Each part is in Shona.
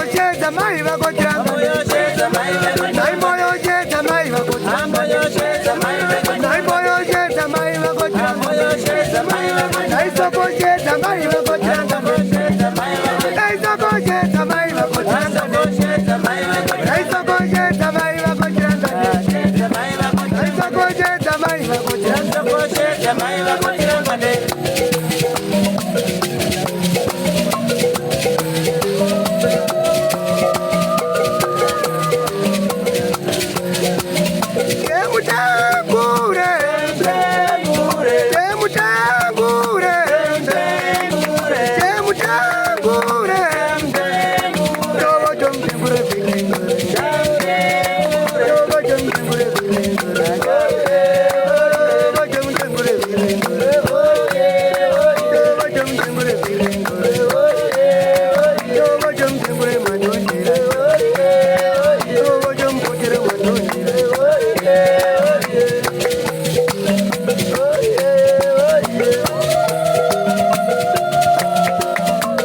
Amboyocheza mai vako Amboyocheza mai vako Amboyocheza mai vako Aisokocheza mai vako Aisokocheza mai vako Aisokocheza mai vako Aisokocheza mai vako Mai vako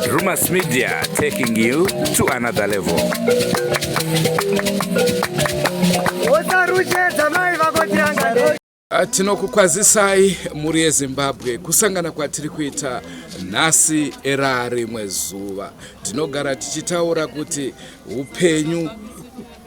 Drewmas Media taking you to another level. Tinokukwazisai mhuri yeZimbabwe kusangana kwatiri kuita nhasi era rimwe zuva. Tinogara tichitaura kuti upenyu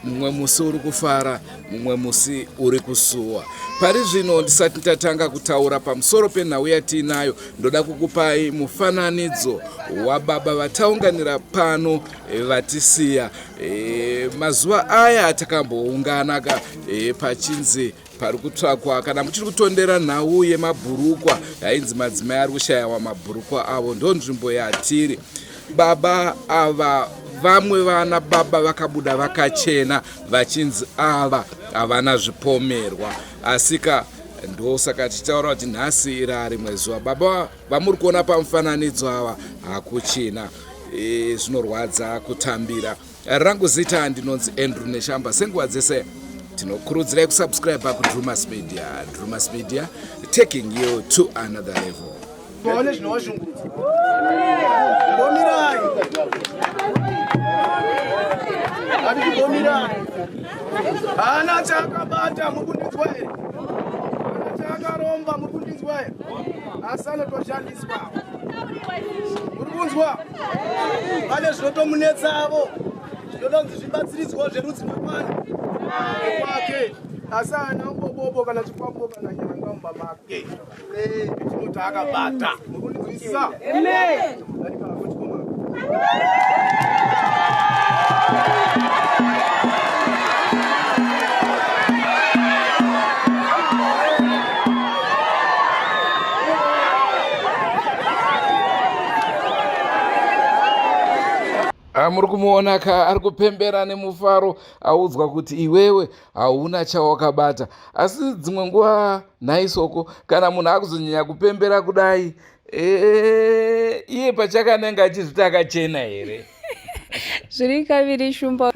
mumwe musi uri kufara mumwe musi uri kusuwa. Pari zvino ndisati ndatanga kutaura pamusoro penhau yatiinayo ndoda kukupai mufananidzo wababa vataunganira pano vatisiya e, mazuva aya atakamboungana ka e, pachinzi pari kutsvakwa kana muchiri kutondera nhau yemabhurukwa yainzi madzimai ari kushayawa mabhurukwa avo ndo nzvimbo yatiri baba ava vamwe vana baba vakabuda vakachena vachinzi ava havana zvipomerwa asika ndosaka tichitaura kuti nhasi ira rimwe zuva baba vamuri kuona pamufananidzo ava hakuchina e, zvinorwadza kutambira Rangu zita ndinonzi Andrew Neshamba. Senguva dzese tinokurudzirai kusubscribe kuDrewmas Media. Drewmas Media taking you to another level. Vaone zvinovashungurudza. Bomirai. Hatiti bomirai. Haana chaakabata muri kundinzwa here? Haana chaakaromba muri kundinzwa here? Asi anotoshandiswa. Muri kunzwa? Pane zvinotomunetsavo zvinoda kunzi zvibatsiridzwa zverudzi rwekwani kwake asi haana mbobobo kana chikwambo kana nyanga mumba make chinoti akabata. Muri kundinzwisisa? Amen. Ah, muri kumuona ka ari kupembera nemufaro audzwa kuti iwewe hauna chawakabata asi dzimwe nguva nhai soko kana munhu akuzonyanya kupembera kudai Eh, iye pachake anenge achizviti akachena here zviri kaviri shumba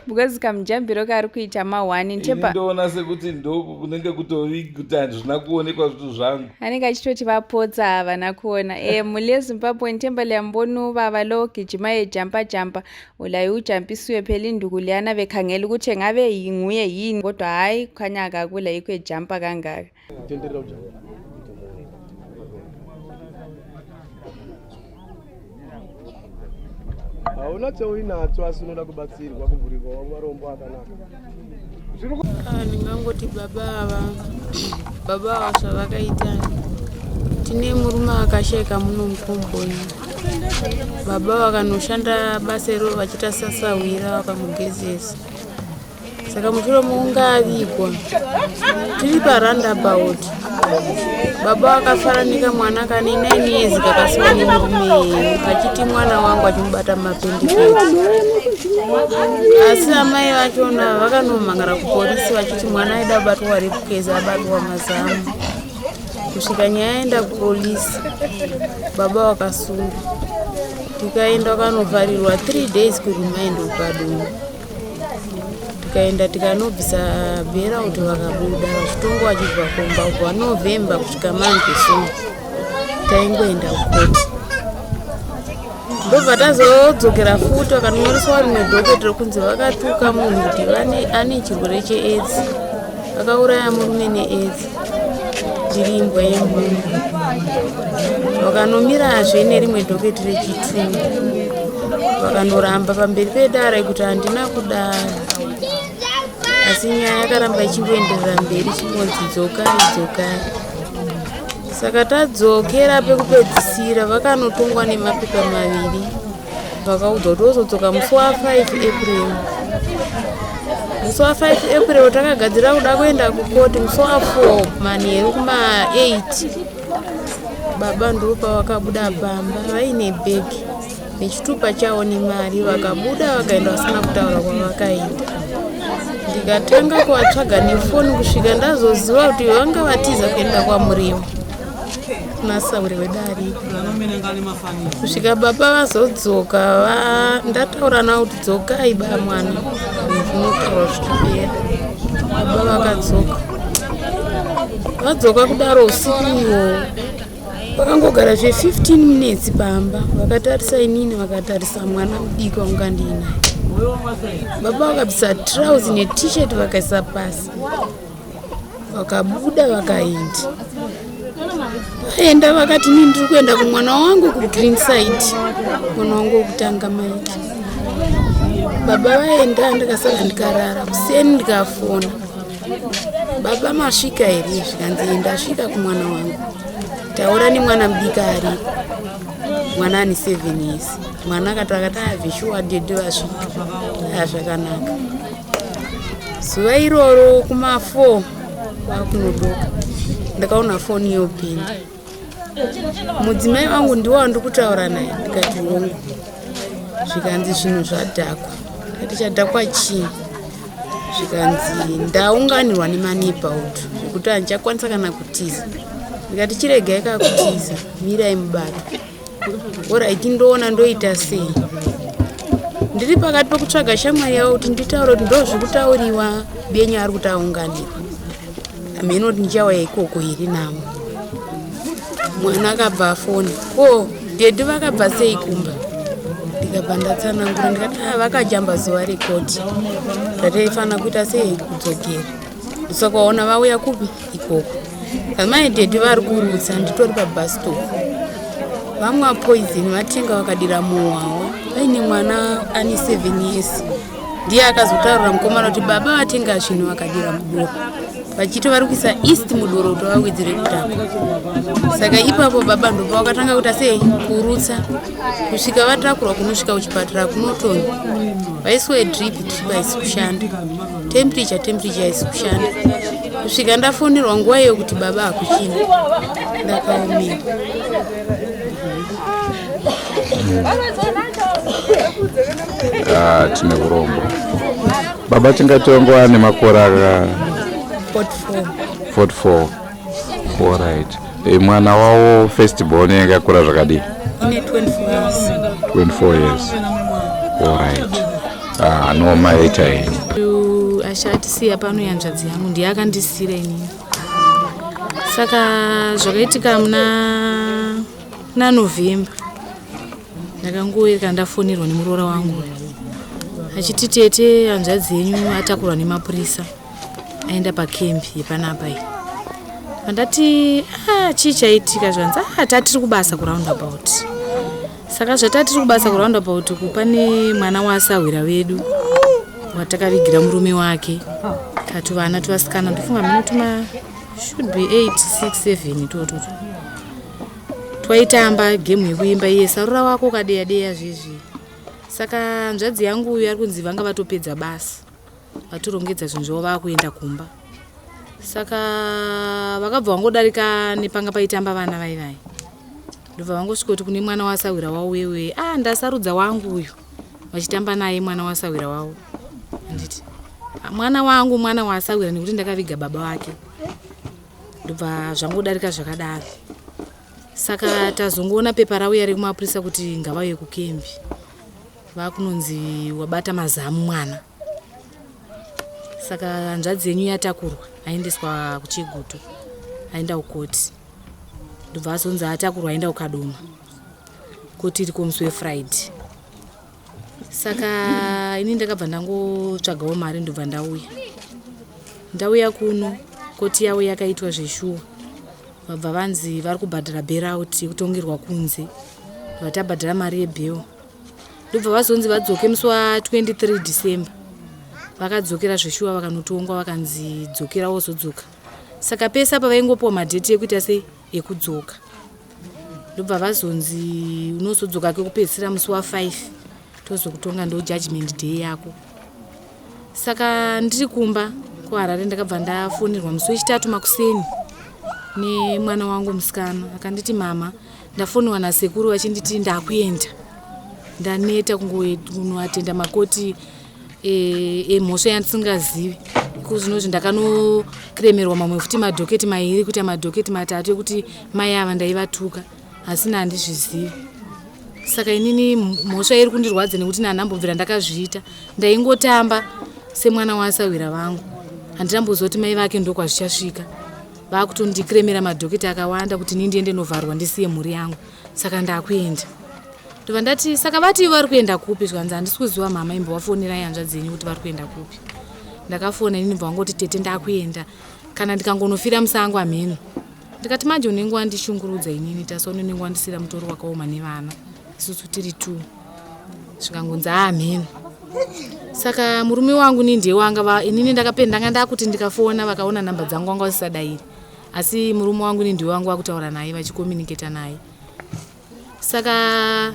because kamujambiro kaari kuita mahwani ntepa ndoona sekuti ndokunenge kutovi kuti handizvina kuonekwa zvinhu zvangu anenge achitoti vapotsa havana kuona e mhuri yezimbabwe ntemba liyambona ubaba lo gijima ejampa jampa ulaye ujampisiwe phela induku liyana bekhangela ukuthi engabe nguye yini kodwa hhayi kukhanya akakula yikho ejampa kangaka Tenderera ujambe. Hauna chauinacho asi unoda kubatsirwa kuvhurirwa marombo akanaka. Ah, ndingangoti baba ava baba ava zvavakaita tine murume akashaika muno mukomboni baba vakanoshanda basa iro vachiita sasahwira vakamugezesa Saka mushure mokunge avigwa tiri paroundabout, baba vakafara nekamwana kane 9 years kakasiwa nemurume iyeye kachiti mwana wangu achimubata mapendekete. Asi amai vachona vakanomhangara kupolisi vachiti mwana aida kubatwa rape case abatwa mazamu. Kusvika nyaya yaenda kupolisi, baba vakasungwa. Tikaenda vakanovharirwa 3 days kurimind ukadonha. Tikaenda tikanobvisa bhera kuti vakabuda vachitongwa vachibva kumba kubva November kusvika manje so taingoenda kukoti. Ndobva tazodzokera futi, vakanonyoreswa rimwe dhoketi rokunzi vakatuka munhu kuti ane chirwere cheAIDS, vakauraya murume neAIDS, ndiri imbwa yemunhu. Vakanomirazve nerimwe dhoketi rechi2, vakanoramba pamberi pedare kuti handina kudaro, asi nyaya yakaramba ichingoenderera mberi, ichingonzi dzokai, dzokai. Saka tadzokera pekupedzisira, vakanotongwa nemapepa maviri, vakaudzwa kuti vozodzoka musi wa5 April. Musi wa5 April takagadzira kuda kuenda kukoti. Musi wa4 manheru kuma8, baba ndo pavakabuda pamba vaine bhegi nechitupa chavo nemari. Vakabuda vakaenda vasina kutaura kwavakaenda. Ndikatanga kuvatsvaga nefoni kusvika ndazoziva kuti vanga vatiza kuenda kwaMurimo kuna sauri wedari. Kusvika baba vazodzoka, ndataura navo kuti dzokai ba mwana, zvinotaura zvichipera. Baba vakadzoka. Vadzoka kudaro usiku iwowo, vakangogara zve15 minutes pamba, vakatarisa inini, vakatarisa mwana mudiki wanga ndiinaye. Baba vakabvisa trauzi neT-shirt, vakaisa pasi, vakabuda, vakaenda. Vaenda vakati, "Ni ndiri kuenda kumwana wangu kuGreenside, mwana wangu wekutanga, Maiki." Baba vaenda, ndikasara ndikarara. Kuseni ndikafona, "Baba, masvika here?" Zvikanzi, "Ndasvika kumwana wangu, taura nemwana mudiki ariko, mwana ane 7 years." Mwana akati, akati, "Avhishuwa dhedhi vasvika aya, zvakanaka." Zuva iroro kuma4 kwakunodoka, ndakaona foni yopinda, "Mudzimai wangu ndiwo wandiri kutaura naye?" Ndikati, "Hongu." Zvikanzi, "Zvinhu zvadhakwa." Ndikati, "Chadhakwa chii?" Zvikanzi, "Ndaunganirwa nemaneighborhood zvekuti handichakwanisa kana kutiza." Ndikati, "Chiregai kakutiza, mirai mubato." Alright, ndoona ndoita sei. Ndiri pakati pekutsvaga shamwari yavo kuti nditaure kuti ndo zvikutauriwa, benyu ari kuti aunganirwa, hameno kuti ndichauya ikoko here navo. Mwana akabva afoni, "Ko dhedhi vakabva sei kumba?" Ndikabva ndatsanangura, ndikati, "A, vakajamba zuva rekoti, ndataifanira kuita sei, kudzokera. Saka waona vauya kupi ikoko, amai dhedhi vari kurutsa, nditori pabus stop, vamwa poison, vatenga vakadira muhwawa vaine mwana ane 7 years." Ndiye akazotaurira mukomana kuti baba vatenga zvinhu vakadira mudoro, vachiti vari kuisa yeast mudoro kuti vawedzere kudhakwa. Saka ipapo baba ndopa vakatanga kuita sei, kurutsa, kusvika vatakurwa kunosvika kuchipatara kuNorton. Vaiswe drip, drip haisi kushanda, temperature, temperature haisi kushanda, kusvika ndafonерwa nguva iyo kuti baba hakuchina. Ndakaomera. Ah, tine urombo. Baba tingati vangova nemakore aka 44. 44, alright. Mwana wavo first born yanga yakura zvakadii? Ine 24 years. 24 years, alright. Ah, no, maita henyu. Uyu achatisiya pano yanzvadzi yangu, ndiye akandisiyira inini. Saka zvakaitika muna November, ndakangoereka ndafonirwa nemuroora wangu achiti, "Tete, hanzvadzi yenyu atakurwa nemapurisa, aenda pakembi yepanapa iyi." Pandati, "Ah, chii chaitika?" Zvanzi, "Ah, tatiri kubasa kuroundabout." Saka zvatatiri kubasa kuroundabout ku, pane mwana waasahwira wedu watakavigira murume wake, katuvana tuvasikana, ndofunga mino tuma should be 8, 6, 7 itototo, twaitamba gemu yekuimba iye sarura wako kadeya deya zvezvi. Saka hanzvadzi yangu uyu ari kunzi vanga vatopedza basa, vatorongedza zvinhu zvavo, vakuenda kumba. Saka vakabva vangodarika nepanga paitamba vana vai vai, ndobva vangosvika kuti kune mwana wasahwira wavo wewe, "A, ndasarudza wangu uyu." Vachitamba naye mwana wasahwira wavo, handiti, "Mwana wangu, mwana waasahwira, nekuti ndakaviga baba vake." Ndobva zvangodarika zvakadaro. Saka tazongoona pepa rauya rekumapurisa kuti ngavauye kukembi, vakunonzi wabata mazamu mwana. Saka hanzvadzi yenyu yatakurwa, aendeswa kuChegutu, aenda kukoti. Ndobva azonzi atakurwa, aenda kuKadoma. Koti iriko musi weFriday. Saka ini ndakabva ndangotsvagawo mari ndobva ndauya. Ndauya kuno koti yavo yakaitwa zveshuwa. Vabva vanzi vari kubhadhara bailout yekutongerwa kunze. Vatabhadhara mari yebail. Ndobva vazonzi vadzoke musi wa 23 December. Vakadzokera zveshuwa vakanotongwa vakanzi dzokera wozodzoka. Saka pese apa vaingopiwa madheti ekuita sei ekudzoka. Ndobva vazonzi unozodzoka kekupedzisira musi wa 5 tozokutonga ndo judgment day yako. Saka ndiri kumba kuHarare ndakabva ndafonerwa musi wechitatu makuseni nemwana wangu musikana akanditi mama ndafonerwa nasekuru vachinditi ndakuenda ndaneta kungoatenda makoti emhosva e yandisingazivi iko zvinozvi ndakanokiremerwa mamwe futi madhoketi mairi kuita madhoketi matatu ekuti mai ava ndaivatuka asi nandizvizivi. Saka inini mhosva iri kundirwadza nekuti nandambobvira ndakazviita ndaingotamba semwana wasahwira vangu handinamboziva kuti mai vake ndokwazvichasvika vakutondikremera madhoketi akawanda kuti ini ndiende novharwa ndisiye mhuri yangu saka ndakuenda ndobva ndati saka vati vari kuenda kupi zvikanzi handisi kuziva mama imbovafonerai hanzvadzi yenyu kuti vari kuenda kupi ndakafona inini bva vangoti tete ndakuenda kana ndikangonofira musango hameno ndikati manje unenge wandishungurudza inini tasono unenge wandisira mutoro wakaoma nevana isusu tiri two zvikangonzi hameno saka murume wangu ni ndiye wanga inini ndakapenda ndanga ndakuti ndikafona vakaona namba dzangu wanga vasisadairi asi murume wangu ni ndiye wangu wakutaura naye vachikomuniketa naye saka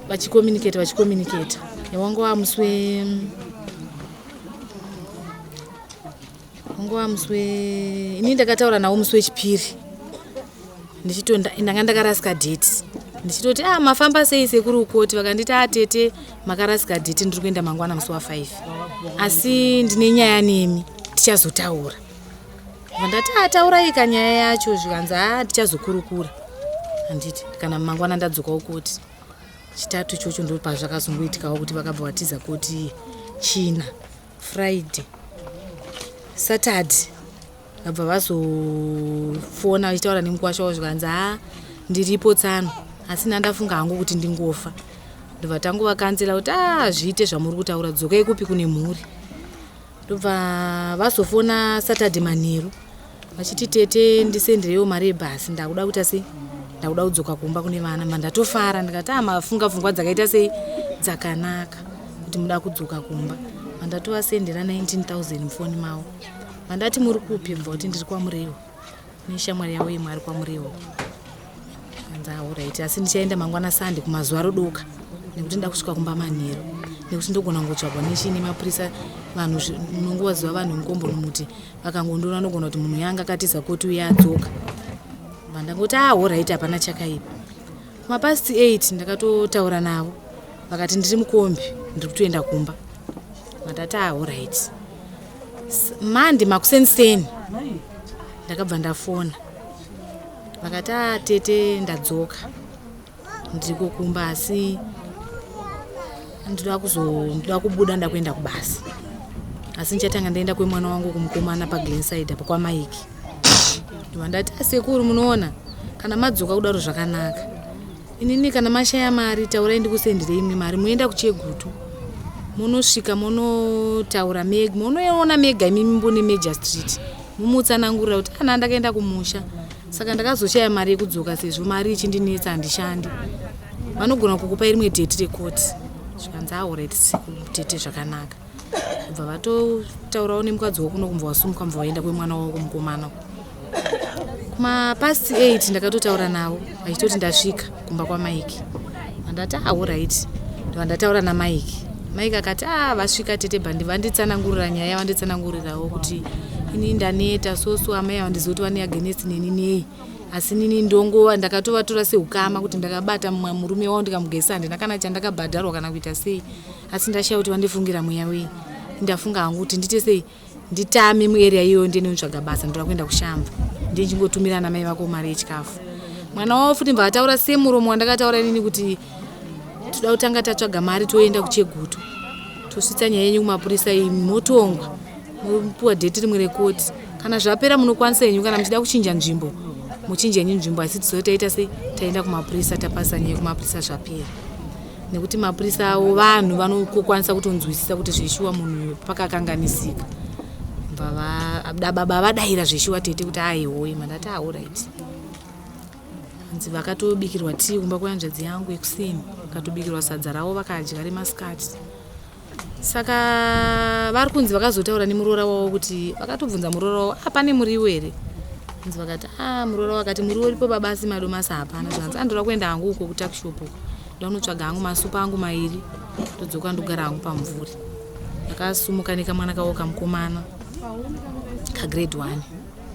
vachikomuniketa vachikomuniketa wanga wamusi we wanga wamusi we inini ndakataura nawo musi wechipiri ndichito ndanga ndakarasika dheti ndichitoti ah mafamba sei sekuru ukoti vakanditi ah tete makarasika dheti ndiri kuenda mangwana musi wa5 asi ndine nyaya nemi tichazotaura ndati ah taurai ka nyaya yacho zvikanzi ah tichazokurukura handiti kana mangwana ndadzoka ukoti chitatu ichocho ndo pazvakazongoitikawo kuti vakabva vatiza koti china Friday Saturday vabva vazofona vachitaura nemukwasha wavo zvikanzi haa ndiripo tsano asi ndandafunga hangu kuti ndingofa ndobva tangovakanzela kuti a zviite zvamuri kutaura dzokai kupi kune mhuri ndobva vazofona Saturday manheru vachiti tete ndisendereiwo mari yebhasi ndakuda kuita sei ndakuda kudzoka kumba kune vana mba ndatofara ndikati a mafunga pfungwa dzakaita sei dzakanaka kuti muda kudzoka kumba mandatovasendera 19000 mufoni mavo mandati muri kupi mva kuti ndiri kwaMurewa neshamwari yavo imwe ari kwaMurewa anzi auraiti asi ndichaenda mangwana Sunday kumazuva rodoka nekuti nda kusvika kumba manheru nekuti ndogona kungotsvagwa nechii nemapurisa vanhu unongovaziva vanhu mukombo nomuti vakangondona anogona kuti munhu yanga akatiza koti uye adzoka vandangoti ahoraiti hapana chakaipa kumapast 8 ndakatotaura navo vakati ndiri mukombi ndiri kutoenda kumba vandati ahoraiti mandi makuseniseni ndakabva ndafona vakati a tete ndadzoka ndiriko kumba asi ndoda kubuda ndakuenda kubasa asi ndichatanga ndaenda kwemwana wangu kumukomana paGlenside apo kwaMaiki ndobva ndati asekuru munoona kana madzoka kudaro zvakanaka inini kana mashaya mari taurai ndikusendirei imwe mari muenda kuChegutu munosvika munotaura mega munoona mega imimi mbune Major Street mumutsanangurira kuti ana ndakaenda kumusha saka ndakazoshaya mari yekudzoka sezvo mari ichindinetsa handishandi vanogona kukupai rimwe dheti rekoti zvikanzi aorit tete zvakanaka kubva vatotaurawo nemukadzi wakuno kumbva wasumuka mubva waenda kwemwana wavo kumukomana kumapast 8 ndakatotaura navo vachitoti ndasvika kumba kwaMaiki vandati aorit ndobva ndataura naMaiki Maiki akati a vasvika tete bhandi vanditsanangurira nyaya vanditsanangurirawo kuti ini ndaneta soso amai ava ndiziva kuti vane against neni nei asi nini ndongova ndakatovatora seukama kuti ndakabata mumwe murume wavo ndikamugesa handina kana chandakabhadharwa kana kuita sei asi ndashaya kuti vandifungira mweya wei ndafunga hangu kuti ndiite sei nditame muarea iyoyo ndiende notsvaga basa ndoda kuenda kushamba ndiye ndichingotumira ana mai vako mari yechikafu mwana wavo futi mbva ataura semuromo wandakataura inini kuti toda kutanga tatsvaga mari toenda kuChegutu tosvitsa nyaya yenyu kumapurisa iyi motongwa mopuwa dheti rimwe rekoti kana zvapera munokwanisa henyu kana muchida kuchinja nzvimbo Muchinje henyu nzvimbo asi tizo taita sei taenda kumapurisa tapasa nyaya kumapurisa zvapera. Nekuti mapurisa avo vanhu vanokwanisa kutonzwisisa kuti zveshuwa munhu pakakanganisika. Baba vadaira zveshuwa tete kuti aihoye mandati aorit. Hanzi vakatobikirwa tii kumba kwehanzvadzi yangu yekuseni vakatobikirwa sadza ravo vakadya remasikati. Saka vari kunzi vakazotaura nemuroora wavo kuti vakatobvunza muroora wavo ah, pane muriwo here? Hanzi vakati ah, muroora wavo akati muriwo uripo baba asi madomasi hapana. Zvanzi andoda ah, kuenda hangu uko kutakishop uko ndaunotsvaga hangu masupa angu mairi ndodzoka ndogara hangu pamumvuri. Akasumuka nekamwana kavo kamukomana kagrade one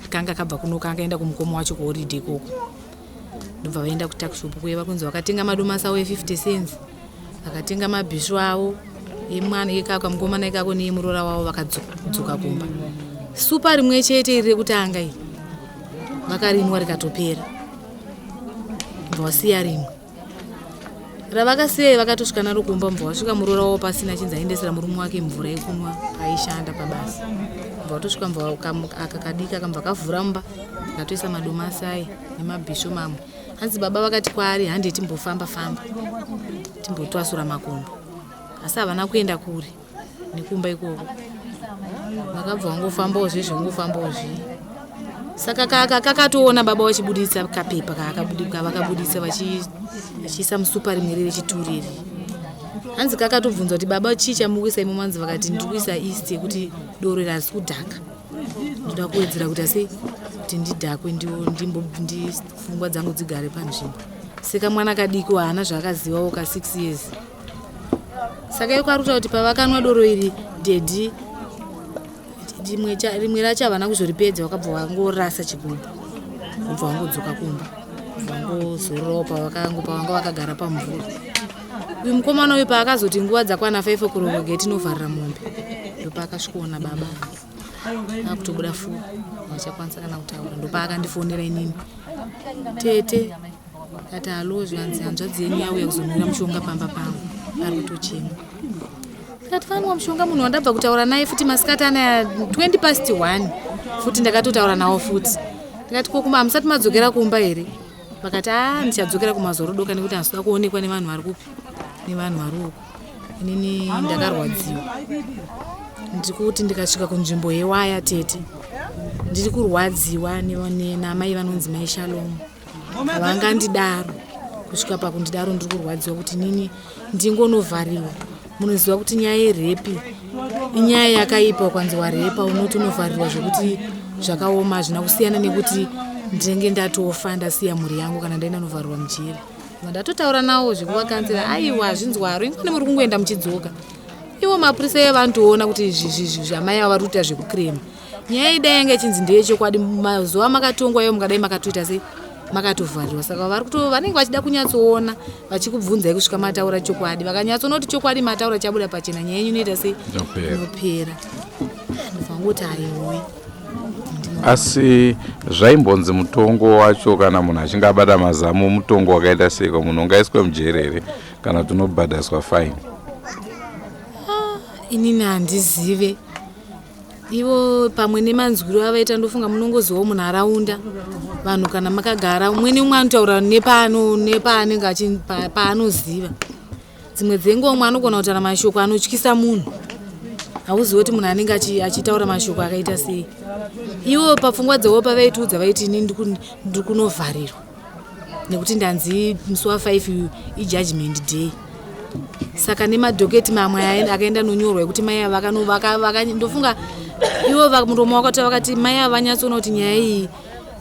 kanga kabva kuno kanga kaenda kumukoma wacho kuholiday ikoko ndobva vaenda kutakishop kuye vakunzi vakatenga madomasi avo e50 cents vakatenga mabhishu avo emwana ikako mukomana ikako neyemuroora wavo vakadzoka kumba supa rimwe chete iri rekutanga iri vakarinwa rikatopera bva wasiya rimwe ravakasiya vakatosvika naro kumba mubva wasvika muroora wavo pasina chinzi aendesera murume wake mvura yekunwa aishanda pabasa mubva watosvika mubva aka kadiki akamubva kavhura mumba akatoisa madomasi aye nemabhishu mamwe hanzi baba vakati kwaari hande timbofamba famba timbotwasura makumbo asi havana kuenda kure nekumba ikoko vakabva vangofambawo zve zvongofambawo zve saka kakatoona baba vachibuditsa kapepa kavakabuditsa vachiisa musupa rimwe riri chituri iri hanzi kakatobvunza kuti baba chii chamukuisa imomo hanzi vakati ndiri kuisa east yekuti doro iri harisi kudhaka ndoda kuwedzera kuita sei kuti ndidhakwe ndipfungwa dzangu dzigare panzvimbo seka mwana kadiki haana zvaakazivawo ka 6 years saka iko ari kutaura kuti pavakanwa doro iri dhedhi rimwe racho havana kuzoripedza vakabva vangorasa chigumbu vobva vangodzoka kumba vangozororawo pavanga vakagara pamvura uyu mukomana uyu paakazoti nguva dzakwana 5 o'clock gate inovharira mombe ndopaakasvikoona baba akutobuda furo vachakwanisa kana kutaura ndopaakandifonera inini tete ati alo zvikanzi hanzvadzi yenyu yauya kuzonwira mushonga pamba pangu ari kutochema ndikati fanwa mushonga munhu wandabva kutaura naye futi masikati anaya 20 past 1 futi ndakatotaura nawo futi ndikati ko kuma hamusati madzokera kumba here vakati a ndichadzokera kumazorodoka nekuti handisida kuonekwa nevanhu vari kupi nevanhu vari uku inini ndakarwadziwa ndiri kuti ndikasvika kunzvimbo yewaya tete ndiri kurwadziwa namai vanonzi mai shalomu havangandidaro kusvika pakundidaro ndiri kurwadziwa kuti nini ndingonovhariwa munoziva kuti nyaya yerepi inyaya yakaipa ukanzi warepa unoti unovharirwa zvekuti zvakaoma hazvina kusiyana nekuti ndinenge ndatofa ndasiya mhuri yangu kana ndaenda novharirwa mujeri ndatotaura nawo zvekuvakanzira aiwa hazvinzwaro ingani muri kungoenda muchidzoka ivo mapurisa iye vanotoona kuti izvi zvamai ava vari kuita zvekukrema nyaya idai yanga ichinzi ndeyechokwadi mazuva makatongwa iyo mukadai makatoita sei makatovharirwa saka vari kuto vanenge vachida kunyatsoona vachikubvunzai kusvika mataura chokwadi vakanyatsoona kuti chokwadi mataura chabuda pachena nyaya yenyu inoita sei inopera ndobva ngoti haihoyi asi zvaimbonzi mutongo wacho kana munhu achinge abata mazamu mutongo wakaita seiko munhu ungaiswe mujeri here kana kuti unobhadhariswa fine ah, inini handizive ivo pamwe nemanzwiro avaita ndofunga munongozivawo munharaunda vanhu kana makagara umwe neumwe anotaura nepano nepaanenge paanoziva dzimwe dzenguva umwe anogona kutaura mashoko anotyisa munhu hauzivi kuti munhu anenge achitaura mashoko akaita sei ivo papfungwa dzavo pavaitiudza vaiti ini ndiri kunovharirwa nekuti ndanzi musi wa5 ijudgment day saka nemadhoketi mamwe akaenda nonyorwa ekuti mai ava ndofunga ivo muromo wakati vakati mai ava vanyatsoona kuti nyaya iyi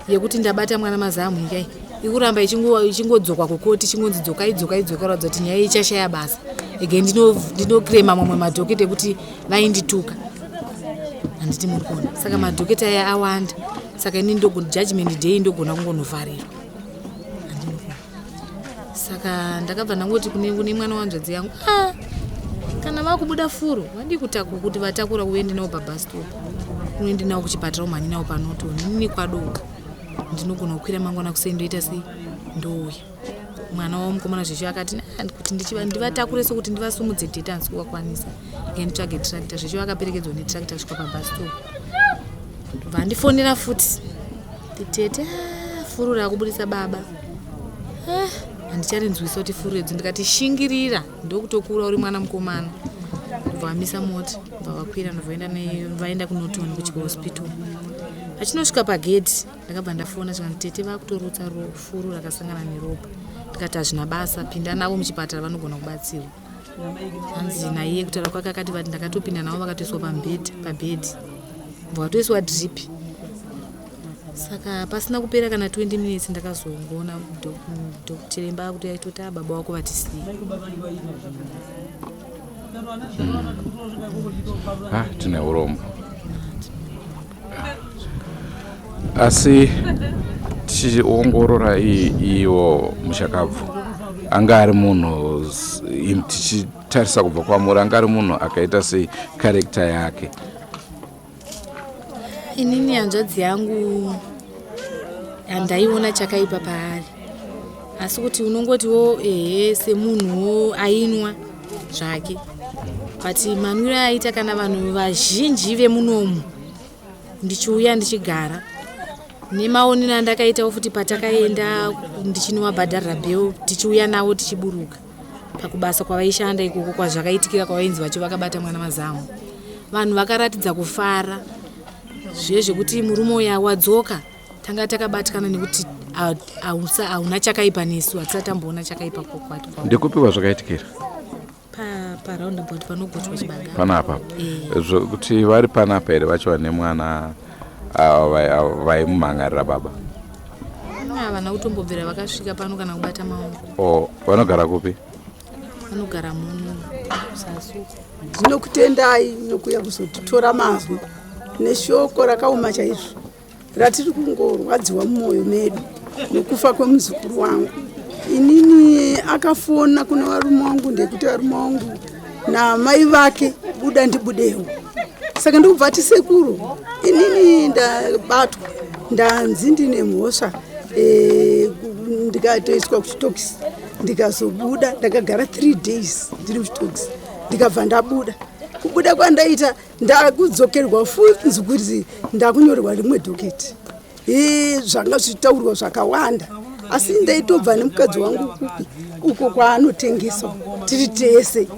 yekuti ndabata mwana mazamu ikai ikuramba ichingodzokwa kukoti ichingonzi dzokai dzokai dzokai ratidza kuti nyaya ichashaya basa again ndinokrema mamwe madhoketi ekuti vaindituka handiti muri kuona saka madhoketi aya awanda saka ini judgment day ndogona kungonovharirwa saka ndakabva ndangoti kune mwana wanzvadzi yangu ah, kana vakubuda furo vadii kuti vatakura uende navo pabus stop unoende navo kuchipatara umhanyi navo panoto nini kwadoka ndinogona kukwira mangwana kusei ndoita sei ndouya mwana wavo mukomana zvesho akati kuti ndivatakure sokuti ndivasumudze tete handisi kuvakwanisa rega nditsvage tractor zvesho akaperekedzwa netractor kusvika pabus stop vandifonera futi tete ah, Furu raakubudisa baba. Eh, handicharinzwisa kuti furu redzo. Ndikati shingirira ndokutokura uri mwana mukomana. Ndobva vamisa mota, ndobva vakwira ndobva vaenda kuNorton kuchihospital. Achinosvika pagedhi ndakabva ndafona zvikanzi tete vakutorutsa furu rakasangana neropa. Ndikati hazvina basa, pinda navo muchipatara vanogona kubatsirwa. Hanzi naiye kutaura kwake akati vati ndakatopinda navo vakatoiswa pamubhedhi pabhedhi bva vatoiswa drip. Saka pasina kupera kana 20 minutes ndakazongoona chiremba akuti aitoti a baba wako vatisiya. Ah, tine urombo. Asi tichiongorora iwo mushakabvu anga ari munhu, tichitarisa kubva kwamuri, anga ari munhu akaita sei karekta yake? Inini hanzvadzi yangu handaiona chakaipa paari, asi kuti unongotiwo ehe semunhuwo ainwa zvake, but manwiro aita kana vanhu vazhinji vemunomu ndichiuya ndichigara nemaonero andakaitawo futi patakaenda ndichinovabhadharira bheu tichiuya navo tichiburuka pakubasa kwavaishanda ikoko kwazvakaitikira kwavainzi vacho vakabata mwana mazamu, vanhu vakaratidza kufara zviye zvekuti murume uya wadzoka tanga takabatikana nekuti hauna chakaipa nesu, hatisati tamboona chakaipa kwakwati. Ndekupi kwazvakaitikira? Paroundabout panogochwa chibaga panapa. Zvokuti vari panapa here vacho vane mwana vaimumhangarira baba? Havana kutombobvira vakasvika pano kana kubata maoko. O vanogara kupi? Vanogara muno sasuku. Ndinokutendai nokuuya kuzotitora mazwi neshoko rakaoma chaizvo ratiri kungorwadziwa mumwoyo medu nekufa kwemuzukuru wangu. Inini akafona kuna varume wangu, ndekuti varume wangu namai vake buda ndibudewo. Saka ndikubva ti sekuru, inini ndabatwa, ndanzi ndine mhosva, ndikatoiswa kuchitokisi, ndikazobuda. Ndakagara 3 days ndiri muchitokisi, ndikabva ndabuda. Kubuda kwandaita ndakudzokerwa futi kuti ndakunyorerwa rimwe dhoketi. Zvanga zvichitaurwa zvakawanda, asi ndaitobva nemukadzi wangu kupi uko kwaanotengesa tiri tese.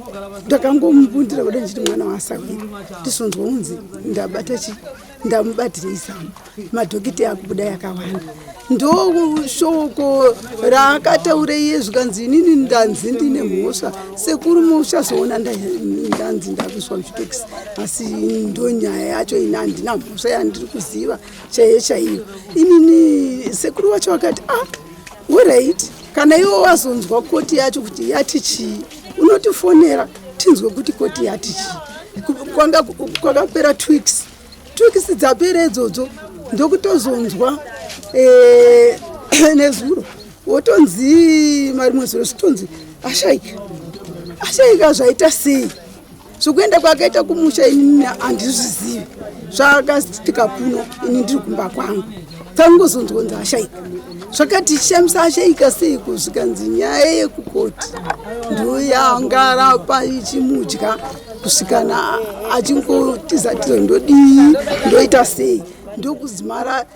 Ndakangomubundira kuda ndichiti mwana wasawira, ndisonzwa unzi ndabata chi ndamubatirei zamu, madhokiti akubuda yakawanda. Ndoshoko raakataura iye, zvikanzi inini ndanzi ndine mhosva sekuru, muchazoona ndanzi ndakuiswa muchitokisi, asi ndo nyaya yacho. Ini handina mhosva yandiri kuziva chaiyo chaiyo inini. Sekuru wacho vakati ah, alright, kana iwe wazonzwa koti yacho kuti yati chii, unotifonera tinzwe kuti koti yati chii. Kwanga kwakapera 2 weeks, 2 weeks dzapera idzodzo, ndokutozonzwa nezuro wotonzi marimwe zuro zvitonzi ashaika. Ashaika zvaita sei? Zvokuenda kwakaita kumusha inini handizvizivi, zvakaitika kuno ini ndiri kumba kwangu, tangozonzwa kunzi ashaika. Zvakatishamisa, ashaika seiko? Zvikanzi nyaya yekukoti ndoyangarapa ichimudya kusvikana achingotiza tiza, ndodii, ndoita sei? Ndokudzimara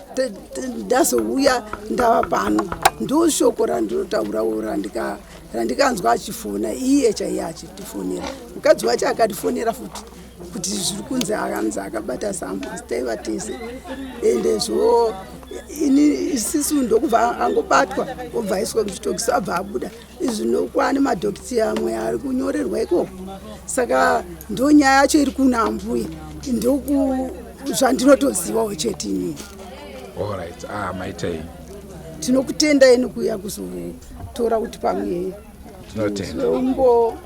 ndazouya ndava pano. Ndoshoko randinotaurawo randikanzwa achifona iye chaiye achitifonera. Mukadzi wacho akatifonera futi kuti zviri kunzi akanzi akabata zamu, asi taiva tese ende zvo ini isisu. Ndokubva angobatwa, obva aiswa muchitokisi, abva abuda. Izvi nokwane madhokiti amwe ari kunyorerwa ikoko. Saka ndo nyaya yacho iri kuna mbuya, ndoku zvandinotozivawo chete inini. Alright, ah, maitei. Tinokutendai nekuuya kuzotora kuti pamwe Tinotenda. Umbo.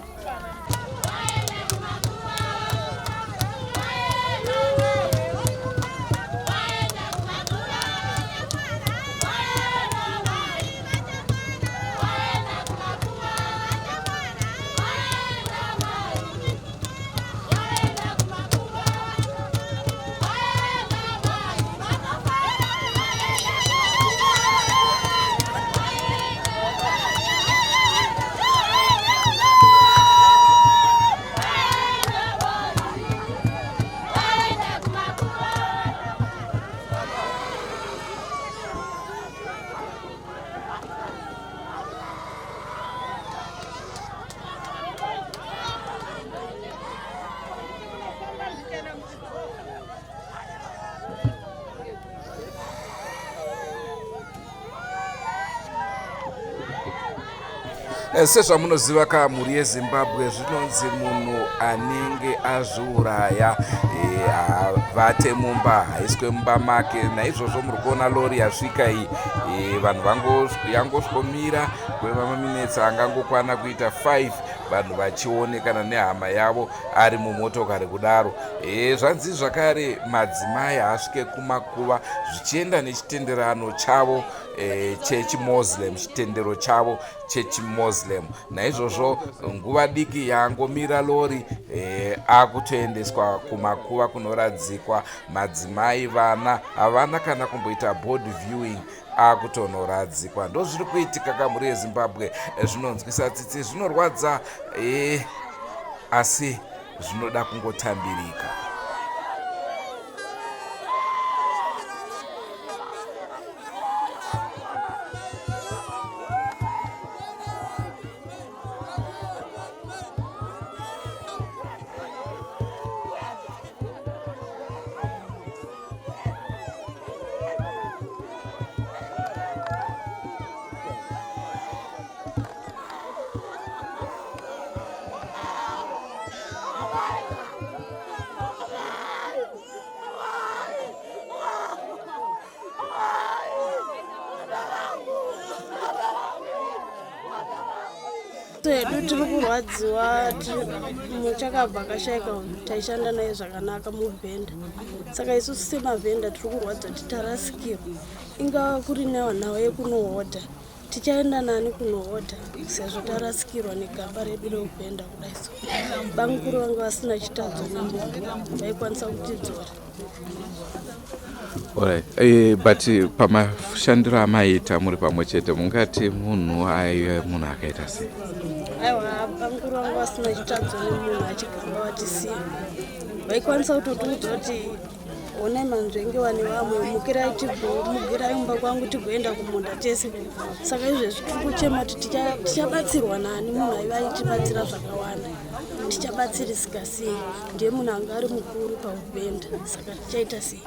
Sezvamunoziva ka mhuri yeZimbabwe, zvinonzi munhu anenge azviuraya havate mumba, haiswe mumba make. Naizvozvo muri kuona lori yasvika iyi, vanhu yangosvomira kwemaminetsi angangokwana kuita 5, vanhu vachionekana nehama yavo ari mumotokari kudaro. Zvanzi zvakare madzimai haasvike kumakuva zvichienda nechitenderano chavo chechiMoslem, chitendero chavo chechiMoslem. Naizvozvo nguva diki yangomira lori, akutoendeswa kumakuva kunoradzikwa madzimai. Vana havana kana kumboita body viewing, akutonoradzikwa. Ndo zviri kuitika kamhuri yeZimbabwe. Zvinonzwisa tsitsi, zvinorwadza, asi zvinoda kungotambirika. Hedu tiri kurwadziwa. Muchakabva akashaika, taishanda naye zvakanaka muvhenda, saka isusu semavhenda tiri kurwadziwa kuti tarasikirwa. Ingava kuri nenhau yekunohodha, tichaenda nani kunohodha sezvo tarasikirwa negamba redu reuvhenda? Kudai so bamukuru vanga vasina chitadzo nemunhu, vaikwanisa kutidzora. Alright. But pamashandiro amaita muri pamwe chete, mungati munhu aive munhu akaita sei? Aiwa, bamukuru vanga vasina chitadzo nemunhu. Achigamba vatisiya, vaikwanisa kutotiudza kuti honai manzvengewa nevamwe, mukirai tigomugirai mumba kwangu tigoenda kumunda tese. Saka izvezvi tiri kuchema kuti tichabatsirwa nani? Munhu aiva aitibatsira zvakawanda, tichabatsirisika sei? Ndiye munhu anga ari mukuru pauvhenda, saka tichaita sei?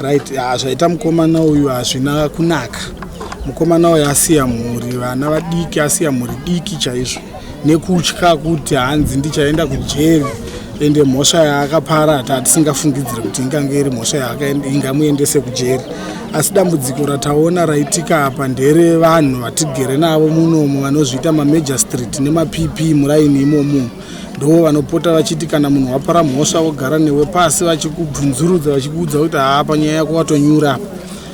Right, ah, zvaita mukomana uyu hazvina kunaka. Mukomana uyu asiya mhuri, vana vadiki, asiya mhuri diki chaizvo nekutya kuti hanzi ndichaenda kujeri ende mhosva yaakapara tatisingafungidzire kuti ingange iri mhosva ingamuendese kujeri. Asi dambudziko rataona raitika apa ndere vanhu vatigere navo munomu vanozviita mamajor street nemapp muraini imomo ndo vanopota vachiti kana munhu wapara mhosva vogara newe pasi vachikubvunzurudza vachikuudza kuti haa panyaya yako watonyura apa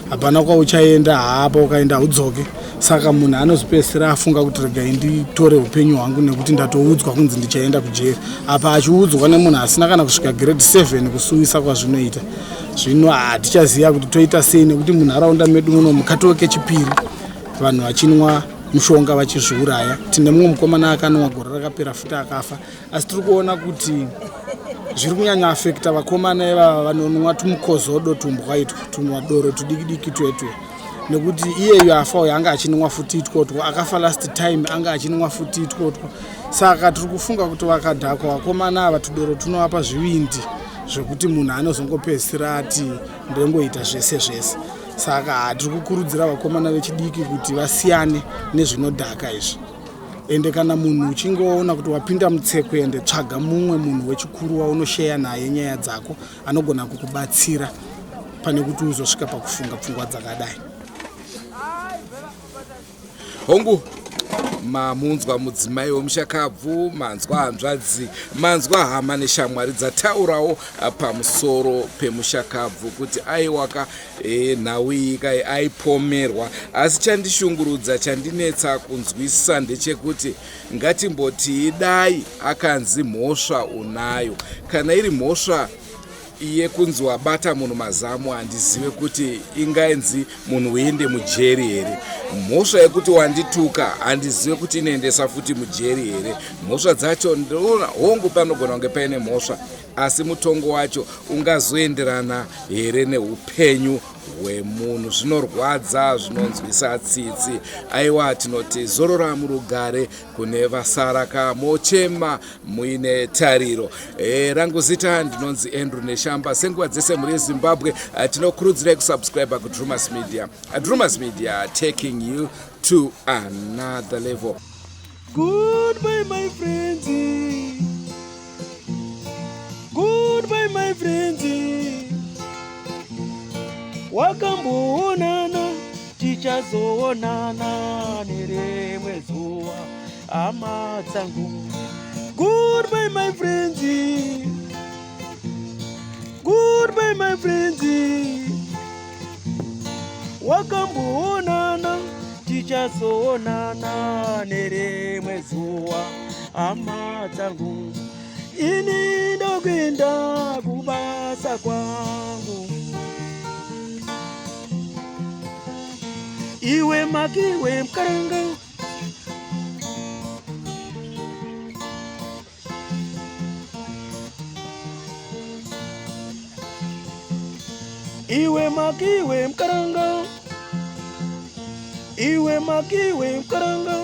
hapana kwauchaenda haapa ukaenda haudzoke saka munhu anozopedzisira afunga kuti regai nditore upenyu hwangu nekuti ndatoudzwa kunzi ndichaenda kujeri apa achiudzwa nemunhu asina kana kusvika grade 7 kusuwisa kwazvinoita zvino hatichaziva kuti toita sei nekuti munharaunda medu muno mukatove kechipiri vanhu vachinwa mushonga vachizviuraya tine mumwe mukomana akanwa gore rakapera futi akafa asi tiri kuona kuti zviri kunyanya afekta vakomana ivava vanonwa tumukozodo tumbwa itwo tunwadoro tudikidiki twetwe nekuti iyeyo afa uyo anga achinwa futi itwotwo akafa last time anga achinwa futi itwotwo saka tiri kufunga kuti vakadhakwa vakomana ava tudoro tunovapa zvivindi zvekuti munhu anozongopedzisira ati ndongoita zvese zvese saka tiri kukurudzira vakomana vechidiki kuti vasiyane nezvinodhaka izvi ende kana munhu uchinge waona kuti wapinda mutsekwende tsvaga mumwe munhu wechikuru waunosheya naye nyaya dzako anogona kukubatsira pane kuti uzosvika pakufunga pfungwa dzakadai. Hongu, mamunzwa mudzimai wemushakabvu, manzwa hanzvadzi, manzwa hama neshamwari dzataurawo pamusoro pemushakabvu kuti aiwaka e, nhau iyi kai aipomerwa. Asi chandishungurudza, chandinetsa kunzwisisa ndechekuti ngatimbotii dai akanzi mhosva unayo. Kana iri mhosva yekunzi wabata munhu mazamu handizive kuti ingainzi munhu uende mujeri here. Mhosva yekuti wandituka handizive kuti inoendesa futi mujeri here. Mhosva dzacho ndinoona hongu panogona kunge paine mhosva asi mutongo wacho ungazoenderana here neupenyu hwemunhu. Zvinorwadza, zvinonzwisa tsitsi. Aiwa tinoti zorora murugare kune vasara ka mochema muine tariro. E, rangu zita ndinonzi Andrew Neshamba. Senguva dzese mhuri yeZimbabwe eh, tinokurudzirai kusubscribe kuDrumas Media. Drumas Media taking you to another level. Goodbye my friends. Goodbye my friends. Wakamboonana tichazoonana nerimwe zuva hama dzangu. Goodbye my friends. Goodbye my friends. Wakamboonana tichazoonana nerimwe zuva hama dzangu. Ini ndokuenda kubasa kwangu. Iwe makiwe mkaranga. Iwe makiwe mkaranga. Iwe makiwe mkaranga.